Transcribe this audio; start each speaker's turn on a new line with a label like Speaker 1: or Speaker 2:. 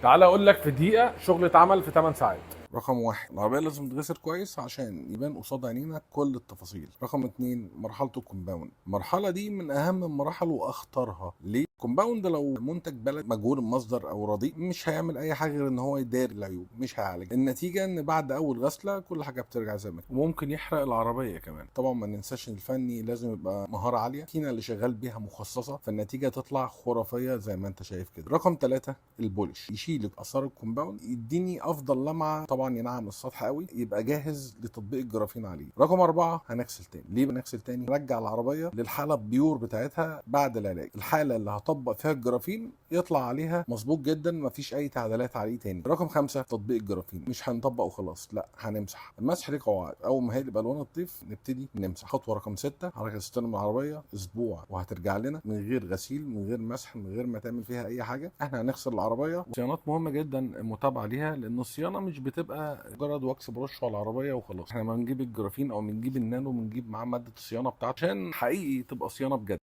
Speaker 1: تعالى اقول لك في دقيقة، شغل اتعمل في 8 ساعات.
Speaker 2: رقم 1، العربية لازم تتغسل كويس عشان يبان قصاد عينينا كل التفاصيل. رقم 2، مرحلة ال compound. المرحلة دي من أهم المراحل وأخطرها. ليه؟ compound لو منتج بلد مجهول المصدر او رديء مش هيعمل اي حاجة غير ان هو يداري العيوب، مش هيعالج. النتيجة ان بعد اول غسله كل حاجة بترجع زي ما كانت، وممكن يحرق العربية كمان. طبعا ما ننساش ان الفني لازم يبقى مهارة عالية، الماكينة اللي شغال بيها مخصصة، فالنتيجه تطلع خرافية زي ما انت شايف كده. رقم 3، ال polish، يشيل اثار ال compound، يديني افضل لمعة، طبعا ينعم السطح قوي، يبقى جاهز لتطبيق الجرافين عليه. رقم 4، هنغسل تاني. ليه بنغسل تاني؟ نرجع العربية للحالة ال pure بتاعتها بعد العلاج، الحالة اللي هطبق فيها الجرافين يطلع عليها مظبوط جدا، مفيش اي تعديلات عليه تاني. رقم 5، تطبيق الجرافين. مش هنطبق وخلاص، لا هنمسح. المسح ليه قواعد، اول ما هيقلب الوان الطيف نبتدي نمسح. خطوة رقم 6، حضرتك هتستلم العربية اسبوع وهترجع لنا من غير غسيل، من غير مسح، من غير ما تعمل فيها اي حاجة. احنا هنغسل العربية. صيانات مهمة جدا المتابعة ليها، لان الصيانة مش بتبقى مجرد wax brush على العربية وخلاص. احنا بنجيب الجرافين او بنجيب النانو، بنجيب معاه مادة الصيانة بتاعته عشان حقيقي تبقى صيانة بجد.